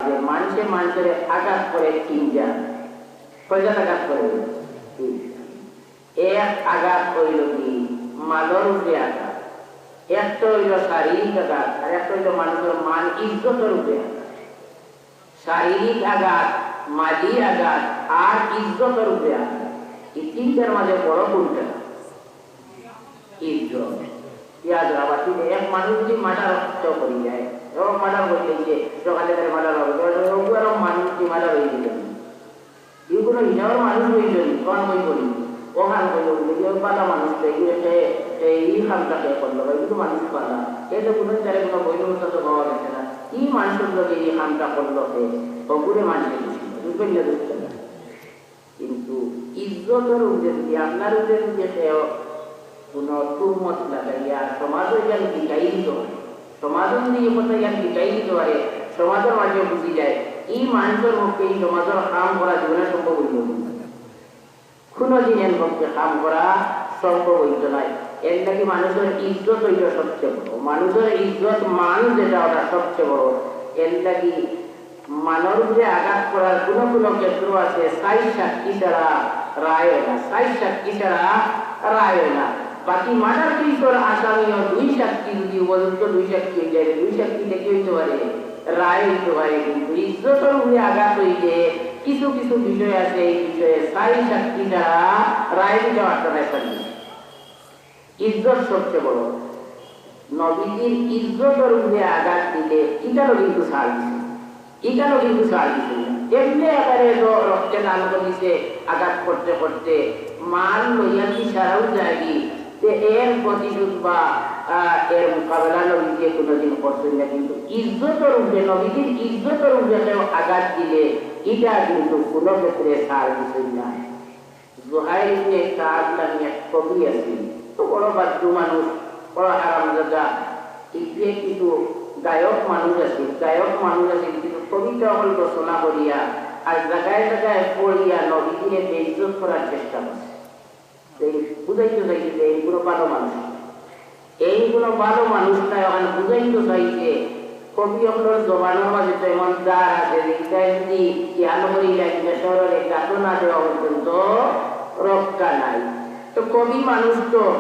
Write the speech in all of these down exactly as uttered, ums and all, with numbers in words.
যে মানষে মানষরে আঘাত করে তিন জাত। কয় জাত আঘাত করে? তিন। এক আঘাত অইল কি? মালর উপরে আঘাত। একটা অইল শারীরিক আঘাত, আর একটা অইল মানুষর মান ইজ্জতর উপরে আঘাত। শারীরিক আঘাত, মালি আঘাত, আর ইজ্জতর উপরে আঘাত। এই তিনটার মাঝে বড় কোনটা? ইজ্জত। ইয়াদ রাখবা, ঠিক এক মানুষ যদি মার্ডার তো করি যায়, এবং মার্ডার করলে যে সকালে তার মার্ডার হবে, ওগুলো মানুষ যদি মার্ডার হয়ে গেল, এগুলো হিসাবের মানুষ হয়ে গেল, তখন ওই করি, ওখান করে উঠে গিয়ে বালা মানুষ তো এগুলো সে এই কামটা কে করলো, বা এগুলো মানুষ বালা, এতে কোনো তারা কোনো বৈধ মতো তো পাওয়া গেছে না। এই মানুষের লোকে এই কামটা করলো কে, ওগুলো মানুষের খুশি, বুঝবেন না, বুঝতে না। কিন্তু ইজ্জতর উপরে যদি, আপনার উপরে যদি কেউ কোনো তুহমত লাগাইয়া সমাজে ইয়ান বিতাড়িত হয়, সমাজে যদি এই কথা ইয়ান বিতাড়িত হয়, সমাজের মাঝে বুঝি যায়, এই মানুষের পক্ষে এই সমাজের কাম করা জীবনে সম্ভব হইল না। কোনো দিন এর পক্ষে কাম করা সম্ভব হইত নয়। এর লাগি মানুষের ইজ্জত হইল সবচেয়ে বড়, মানুষের ইজ্জত মান যেটা, ওটা সবচেয়ে বড়। এর লাগি মানর উপরে আঘাত করার কোনো কোনো ক্ষেত্র আছে, চাইর সাক্ষী ছাড়া রায় হয় না, চাইর সাক্ষী ছাড়া রায় হয় না। বাকি মার্ডার কেসর আসামিও দুই সাক্ষী, যদি উপযুক্ত দুই সাক্ষী হয়ে যায়, দুই সাক্ষী দেখে হইতে পারে, রায় হইতে পারে, কিন্তু ইজ্জতর উপরে আঘাত হইলে কিছু কিছু বিষয় আছে, এই বিষয়ে চাইর সাক্ষী ছাড়া রায় দিতে পারত না। ইজ্জত সবচেয়ে বড়। নবীজির ইজ্জতর উপরে আঘাত দিলে ইখানও কিন্তু ছাড় দিছে, ইখানও কিন্তু ছাড় দিছে না। এমনি একেবারে তো রক্তে লাল করিছে, আঘাত করতে করতে মাল লইয়া কি সারাও যায়নি, যে এর প্রতিশোধ বা, আহ, এর মোকাবেলা নবীজিয়ে কোনোদিন করছেন না। কিন্তু ইজ্জতর উপরে, নবীজির ইজ্জতর উপরে কেউ আঘাত দিলে এটা কিন্তু কোনো ক্ষেত্রে ছাড় দিছেন না। জুহাইর ইবনে কাব নামে এক কবি আছে, তো বড় বাদ্দু মানুষ, বড় হারামজাদা। এই যে কিছু গায়ক মানুষ আছে, গায়ক মানুষ আছে, কিছু কবিতা অকল রচনা করিয়া আর জায়গায় জায়গায় পড়িয়া নবীজিরে বেইজ্জত করার চেষ্টা করছে। এই বুঝাইতে চাইছে যে এই কোনো ভালো মানুষ, এই কোনো ভালো মানুষ নাই। ওখানে বুঝাইতে চাইছে কবি অকলর জবানর মাঝে তো এমন জার আছে যে ইটা যদি খেয়াল করি যায়, ইটা শহরের গাতো না দেওয়া পর্যন্ত রক্ষা নাই। তো কবি মানুষ তো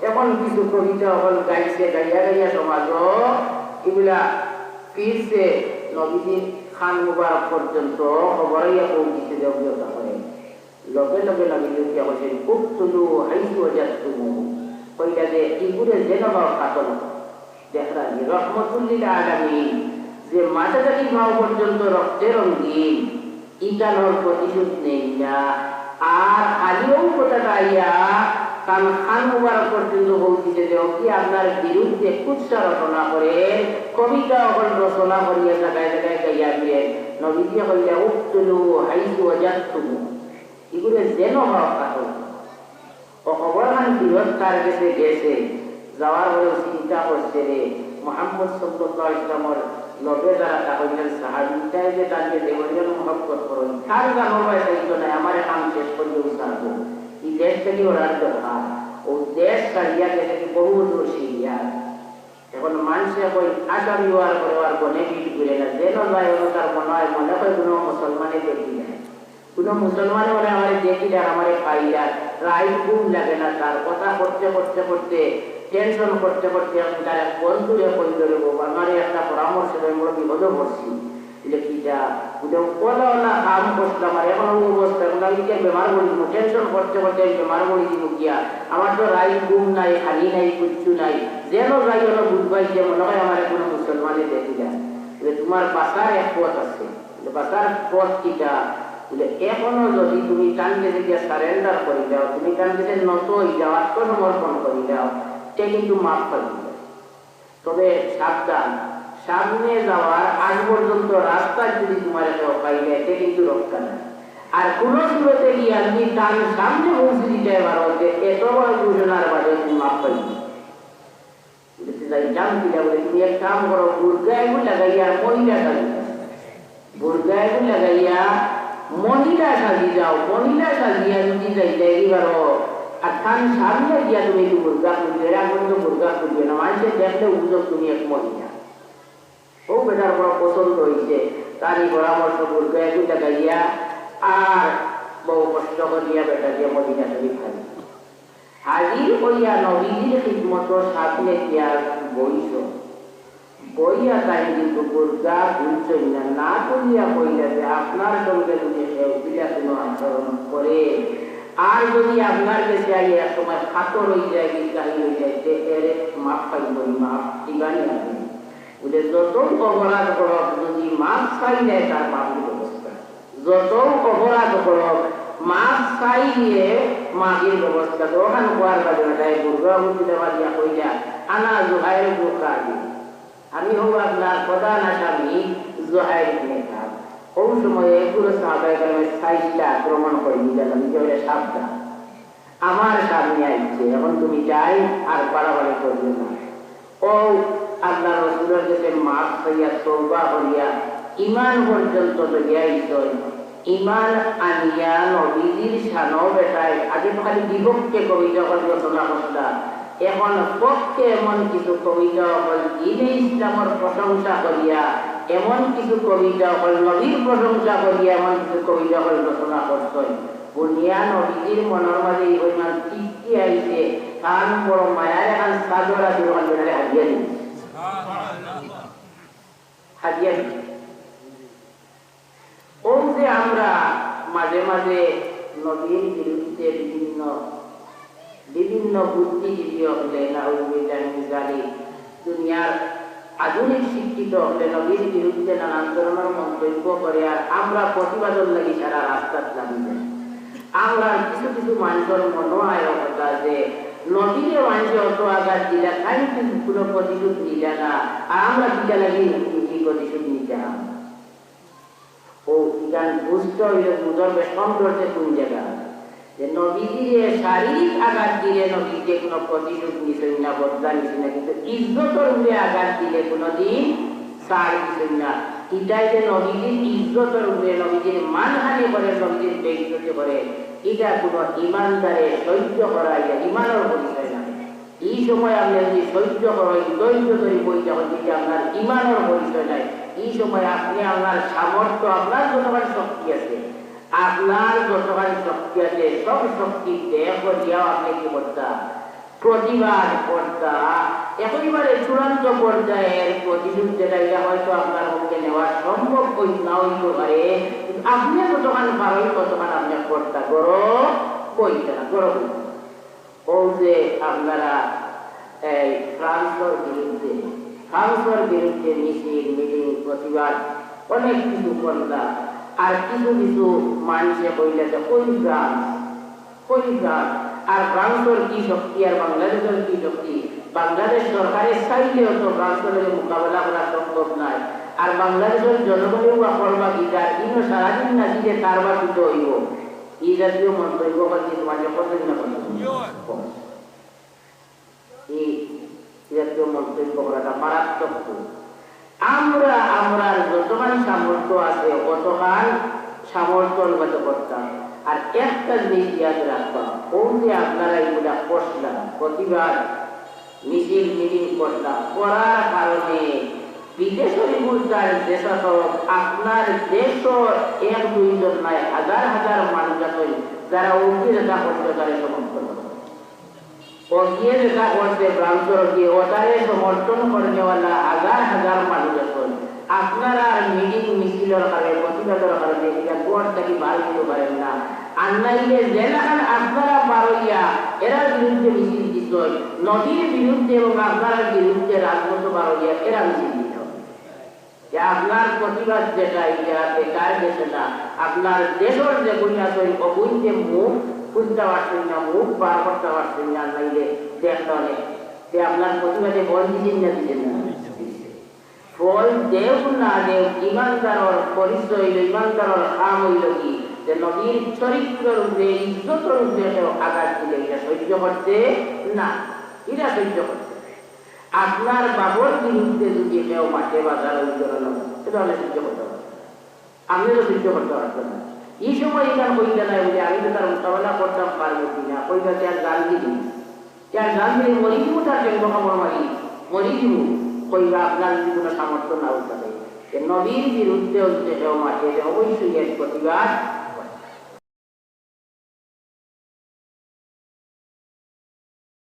এখন কিছু কবিতা অকল গাইছে, গাইয়া গাইয়া সমাজও এগুলা ফিরছে নবীজির কান মুবারক পর্যন্ত খবর হইয়া পৌঁছিছে যে অভিজ্ঞতা করে। লগে লগে নবীজি উঠিয়া কইছইন, "উক্তুলু হাইসু ওয়াজাদতুমু।" কইলা যে, "ইগুরে যেন পাও কাতল করো।" দেখরা নি, রহমতুল্লিল আলামিন, যে মাথা থাকি পাও পর্যন্ত রক্তে রঙিন, ইখানর প্রতিশোধ নেইন না। আর খালি অউ কথাটা আইয়া তান কান মুবারক পর্যন্ত পৌঁছিছে যে, "অগি আপনার বিরুদ্ধে কুৎসা রচনা করে, কবিতা অকল রচনা করিয়া জাগায় জাগায় গাইয়া দিলেন।" নবীজি কইলা, "উক্তুলু হাইসু ওয়াজাদতুমু।" ইগুরে যেন পাও কাতল করো। ও খবরখান ফিরত তার গেছে গেছে, যাওয়ার পরে চিন্তা করছে রে, মুহাম্মদ সাল্লাল্লাহু আলাইহি ওয়াসাল্লামর লগে যারা থাকইন সাহাবী, তাইন যে তানরে যে পরিমাণ মহব্বত করইন, তার জানর বায় চাইতো নায়, আমারে কাম শেষ করিয়া ছাড়বো। ই দেশ থাকি ওরার দরকার। অউ দেশ ছাড়িয়া গেছে কি বহু দূর সিরিয়া। এখন মানষে কই আসামি অওয়ার পরে আর বনে পিঠ ঘুরে না, যেন যায় অনো তার মনো অয়, মনো অয় কুনু মুসলমানে দেখি যায়, কুনু মুসলমানে অনে আমারে দেখিলার, আমারে পাইলার, রাইত ঘুম লাগে না তার। কথা করতে করতে করতে, টেনশন করতে করতে এখন তার এক বন্ধুরে কইল, "রে বাবা, আমারে একটা পরামর্শ দে, বড় বিপদো পড়ছি।" বলে, "কিতা?" বলে, "অলা অলা কাম করছিলাম, আর এখন অউ অবস্থা, এখন আমি গিয়া বেমার পড়ি যিমু, টেনশন করতে করতে আমি বেমার পড়ি যিমু গিয়া। আমার তো রাইত ঘুম নাই, খানি নাই, কিচ্ছু নাই। যেন যাই অনো বুঝবায় যে মনো অয় আমারে কুনু মুসলমানে দেখিলার।" বলে, "তুমার বাঁচার এক পথ আছে।" বলে, "বাঁচার পথ কিতা?" বলে, "এখনো যদি তুমি তান গেছে গিয়া সারেন্ডার করি দেও, তুমি তান গেছে নত অই যাও, আত্মসমর্পণ করি দেও, তে কিন্তু মাফ করি দেও।" তবে সাবধান, সামনে যাওয়ার আগ পর্যন্ত রাস্তায় যদি তুমারে কেউ পাই যায়, তে কিন্তু রক্ষা নাই। আর কুনু সুরতে গিয়া যদি তান সামনে পৌঁছি দিতে পারো, যে এত বড় ঘোষণার বাদে তুমি মাফ পাইবে। বলে, "তে যাইতাম কিলা?" বলে, "তুমি এক কাম করো, বুরকা এগু লাগাইয়া মহিলা সাজি যাও। বুরকা এগু লাগাইয়া মহিলা সাজি যাও, মহিলা সাজিয়া যদি যাইতায় পারো, আর তান সামনে গিয়া তুমি একটু বুরকা খুলিও, এর আগে তো বুরকা খুলিও না, মানষে দেখলে বুঝউক তুমি এক মহিলা।" অউ বেটার বড় পছন্দ অইছে। তানি পরামর্শ বুরকা এগু লাগাইয়া আর বউ কষ্ট করিয়া বেটা দিয়া মদিনা শরীফ হাজির। হাজির অইয়া নবীজির খিদমতর সামনে গিয়া বইছইন। বইয়া তাইন কিন্তু বুরকা খুলছইন না, না খুলিয়া কইলা যে, "আপনার সঙ্গে যদি কেউ ইলা কুনু আচরণ করে, আর যদি আপনার গেছে আইয়া এক সময় ফাতর অই যায়, বিদ্রোহী অই যায়, তে এরে মাফ পাইবো, মাফ দিবানি আপনি?" বুলে, "যত অপরাধ করুক, যদি মাফ চাইলে তার মাফির ব্যবস্থা।" যত অপরাধ করুক, মাফ চাইলে মাফির ব্যবস্থা। তো অখান কওয়ার বাদে বেটায় বুরকা উঠিয়া বাদিয়া কইলা, "আনা জুহাইর ইবনে কাব।" আমি হউ আপনার প্রধান আসামি জুহাইর ইবনে কাব। অউ সময় এগুলো সাহাবায়ে কেরামে চাইরটা আক্রমণ করি দিলা, আমি যে বলে, "সাবধান, আমার সামনে আইছে, এখন তুমি যাই আর বাড়াবাড়ি করিও না।" অউ আল্লার রসুলর গেছে মাফ চাইয়া, তওবা করিয়া, ইমান পর্যন্ত লইয়া আইছইন। ইমান আনিয়া নবীজির শানো বেটায়, আগে তো খালি বিপক্ষে কবিতা অকল রচনা করতা, এখন পক্ষে এমন কিছু কবিতা অকল দ্বীনে ইসলামর প্রশংসা করিয়া, এমন কিছু কবিতা অকল নবীর প্রশংসা করিয়া, এমন কিছু কবিতা অকল রচনা করছইন। বুনিয়া নবীজির মনর মাঝে ই পরিমাণ তৃপ্তি আইছে, তান বড় মায়ার এখান চাদর আছে, অখান বেটারে হাদিয়া দিছে। হাদিয়া দিছে। অউ যে আমরা মাঝে মাঝে নবীর বিরুদ্ধে বিভিন্ন, বিভিন্ন বুদ্ধিজীবী অকলে, নাউজুবিল্লাহ মিন জালিক, দুনিয়ার আধুনিক শিক্ষিত অকলে নবীর বিরুদ্ধে নানান ধরনর মন্তব্য করে, আর আমরা প্রতিবাদর লাগি সারা রাস্তাত নামি যাই। আমরার কিছু কিছু মানষর মনো অয় অউ কথা যে নবীরে মানষে অত আঘাত দিলা, তাইন কিন্তু কুনু প্রতিশোধ নিলা না, আর আমরা কিতার লাগি ই প্রতিশোধ নিতাম? অউ ইখান বুঝতে অইলে বুঝা বেশ কম ধরছে কুন জাগা। যে নবীজিরে শারীরিক আঘাত দিলে নবীজিয়ে কুনু প্রতিশোধ নিছইন না, বদলা নিছইন না, কিন্তু ইজ্জতর উপরে আঘাত দিলে কুনুদিন ছাড় দিছইন না। ইটায় যে নবীজির ইজ্জতর উপরে, নবীজির মানহানি করে, নবীজির বেইজ্জতি করে, ইটা কুনু ইমানদারে সহ্য করা, ইটা ইমানর পরিচয় নায়। ই সময় আপনে যদি সহ্য করইন, ধৈর্য ধরি বই থাকইন, ইটা আপনার ইমানর পরিচয় নায়। ই সময় আপনে আপনার সামর্থ্য, আপনার যতখান শক্তি আছে, আপনার যতখান শক্তি আছে, সব শক্তি ব্যয় করিয়াও আপনে কি করতা? প্রতিবাদ করতা। একেবারে চূড়ান্ত পর্যায়ের প্রতিশোধ যেটা, ইটা হয়তো আপনার পক্ষে নেওয়া সম্ভব অই-, না অইতো পারে, কিন্তু আপনে যতখান পারইন, ততখান আপনে করতা, করো, বইতা না, করো, বইতা না। অউ যে আপনারা এই ফ্রান্সর বিরুদ্ধে, ফ্রান্সর বিরুদ্ধে মিছিল, মিটিং, প্রতিবাদ অনেক কিছু করলা, আর কিছু কিছু মানষে কইলা যে কই ফ্রান্স, কই ফ্রান্স, আর ফ্রান্সর কি শক্তি আর বাংলাদেশর কি শক্তি? বাংলাদেশ সরকারে চাইলেও তো ফ্রান্সর লগে মোকাবেলা করা সম্ভব নায়, আর বাংলাদেশর জনগণেও বা করবা কিতা, ইনো সারাদিন নাচিলে তার বা কিতা অইবো? ই জাতীয় মন্তব্য করতে তোমার যখন না করতে ই জাতীয় মন্তব্য করাটা মারাত্মক ভুল। আমরা, আমরার যতখান সামর্থ্য আছে, অতখান সামর্থ্য অনুপাতে করতাম। আর একটা জিনিস ইয়াদ রাখবা, অউ যে আপনারা ইগুলা করছলা, প্রতিবাদ, মিছিল, মিটিং করছলা, করার কারণে বিদেশর ইগুর তার দেশা তো আপনার দেশও এক দুইজন নায়, হাজার হাজার মানুষ আছইন, যারা অউগিয়ে যেটা করছে, তারে সমর্থন করে। অউগিয়ে যেটা করছে, ফ্রান্সর অউগিয়ে, ওটারে সমর্থন করনেওয়ালা হাজার হাজার মানুষ আছইন। আপনারার মিটিং মিছিলর কারণে, প্রতিবাদর কারণে ইটা ঘর থাকি বার অইতো পারের না। আর নাইলে যেলাখান আপনারা বার অইয়া এরার বিরুদ্ধে মিছিল দিছইন, নবীর বিরুদ্ধে এবং আপনারার বিরুদ্ধে রাজপথো বার অইয়া এরা মিছিল দিছইন। যে আপনার প্রতিবাদ যেটা, ইটা বেকার গেছে না। আপনার দেশর যে কুন আছইন, অগুইন্তে মুখ খুলতা পারছইন না, মুখ বার করতা পারছইন না, নাইলে দেখতা অনেক। যে আপনার প্রতিবাদে ফল দিছইন না, দিছইন না? ফল দেউক না দেউক, ইমানদারর পরিচয় অইলো, ইমানদারর কাম অইলো কি? যে নবীর চরিত্রর উপরে, ইজ্জতর উপরে কেউ আঘাত দিলে ইটা সহ্য করতে না, ইটা সহ্য করতে না। আপনার বাপর বিরুদ্ধে যদি কেউ মাঠে বাজার অইতো না, ইটা আপনে সহ্য করতা পারতা না। আপনে তো সহ্য করতা পারতা না। ই সময় ইখান কইতা নায় বুলে আমি তো তার মোকাবেলা করতাম পারমু কি না, কইবা যে আর জান দিবি, যে আর জান দিলে মরি দিমু, তার ঠেংগো কামড় মারি মরি দিমু, কইবা আপনার যদি কুনু সামর্থ্য না অই থাকে। যে নবীর বিরুদ্ধেও যদি কেউ মাতে, যে অবশ্যই এর প্রতিবাদ